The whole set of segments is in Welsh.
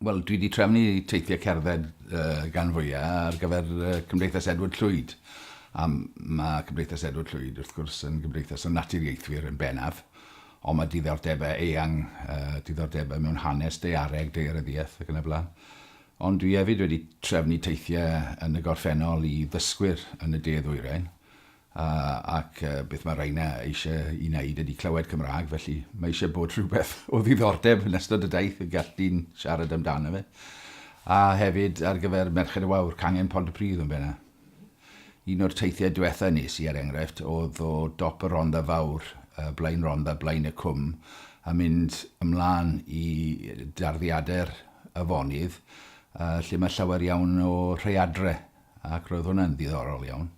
Wel, dwi wedi trefnu teithiau cerdded uh, gan fwyaf ar gyfer uh, Cymdeithas Edward Llwyd. A mae Cymdeithas Edward Llwyd, wrth gwrs, yn gymdeithas o naturiaethwyr yn bennaf, ond mae diddordebau eang, uh, diddordebau mewn hanes, daeareg, daearyddiaeth ac yn y blaen. Ond dwi hefyd wedi trefnu teithiau yn y gorffennol i ddysgwyr yn y de ddwyrain, Ac beth mae rheina eisiau i wneud ydy clywed Cymraeg, felly mae eisiau bod rhywbeth o ddiddordeb yn ystod y daith y gall dyn siarad amdano fe. A hefyd ar gyfer Merched y Wawr, cangen Pontypridd yn benna. Un o'r teithiau diwetha nes i, er enghraifft, oedd o dop y Rhondda Fawr, Blaen Rhondda, Blaen y Cwm, a mynd ymlaen i darddiadau'r afonydd, lle mae llawer iawn o rhaeadre, ac roedd hwnna'n ddiddorol iawn.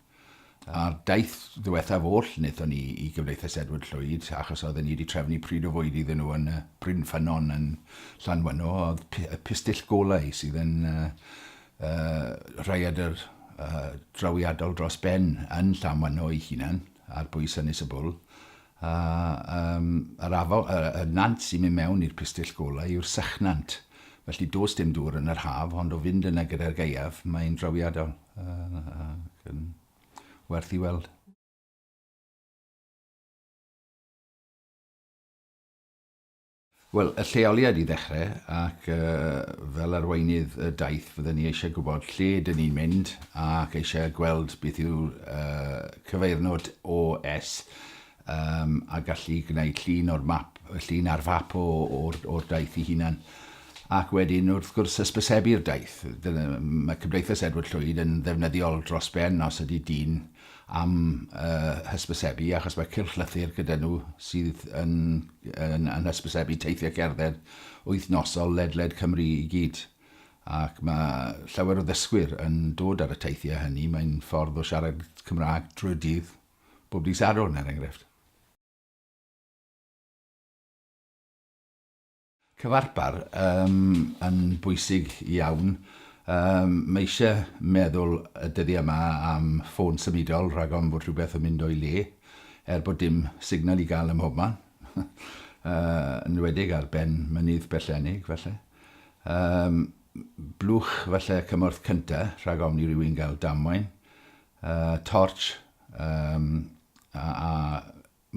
A'r daith ddiwethaf oll wnaethon ni i Gymdeithas Edward Llwyd, achos oedden ni wedi trefnu pryd o fwyd iddyn nhw yn y Bryn Ffynnon yn Llanwynno, oedd y pistyll golau sydd yn uh, uh, rhaeadr uh, drawiadol dros ben yn Llanwynno ei hunan, ar bwys Ynys y Bwl. A um, yr afo, y, y nant sy'n mynd mewn i'r pistyll golau yw'r sychnant. Felly does dim dŵr yn yr haf, ond o fynd yna gyda'r gaeaf, mae'n drawiadol. Ac yn werth i weld. Wel, y lleoliad i ddechrau, ac uh, fel arweinydd y daith fydden ni eisiau gwybod lle dyn ni'n mynd ac eisiau gweld beth yw'r uh, cyfeirnod OS um, a gallu gwneud llun o'r map, llun ar fap o'r, or daith ei hunan. Ac wedyn, wrth gwrs, hysbysebu'r daith. Dyna, mae Cymdeithas Edward Llwyd yn ddefnyddiol dros ben os ydy dyn am uh, hysbysebu, achos mae cylchlythyr gyda nhw sydd yn, yn, yn hysbysebu teithiau cerdded wythnosol ledled Cymru i gyd. Ac mae llawer o ddysgwyr yn dod ar y teithiau hynny. Mae'n ffordd o siarad Cymraeg drwy'r dydd, bob dydd Sadwrn, er enghraifft. Cyfarpar um, yn bwysig iawn. Um, mae eisiau meddwl y dyddiau yma am ffôn symudol rhag ofn bod rhywbeth yn mynd o'i le, er bod dim signal i gael ym mhobman. uh, yn enwedig ar ben mynydd Bellenig, falle. Um, blwch falle cymorth cynta, rhag ofn i rywun gael damwain. Uh, torch, um, a, a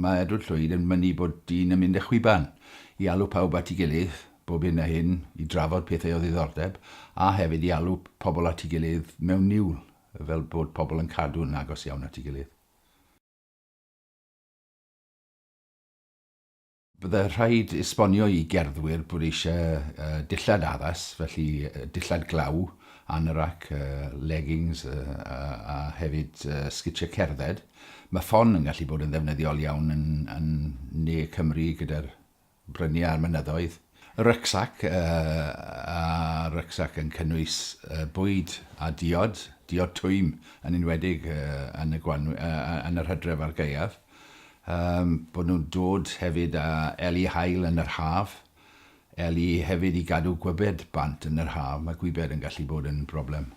Mae Edward Llwyd yn mynnu bod dyn yn mynd â chwiban i alw pawb at ei gilydd bob hyn a hyn i drafod pethau o ddiddordeb, a hefyd i alw pobl at ei gilydd mewn niwl, fel bod pobl yn cadw'n agos iawn at ei gilydd. Byddai rhaid esbonio i gerddwyr bod eisiau dillad addas, felly dillad glaw, anorak, leggings a hefyd sgitiau cerdded. Mae ffon yn gallu bod yn ddefnyddiol iawn yn, yn ne Cymru gyda'r bryniau a'r mynyddoedd. Rucksack, a rucksack yn cynnwys bwyd a diod, diod twym yn enwedig yn y gwanwyn, yn yr hydref a'r gaeaf. Yym, bod nhw'n dod hefyd â eli haul yn yr haf, eli hefyd i gadw gwybed bant yn yr haf, mae gwybed yn gallu bod yn broblem.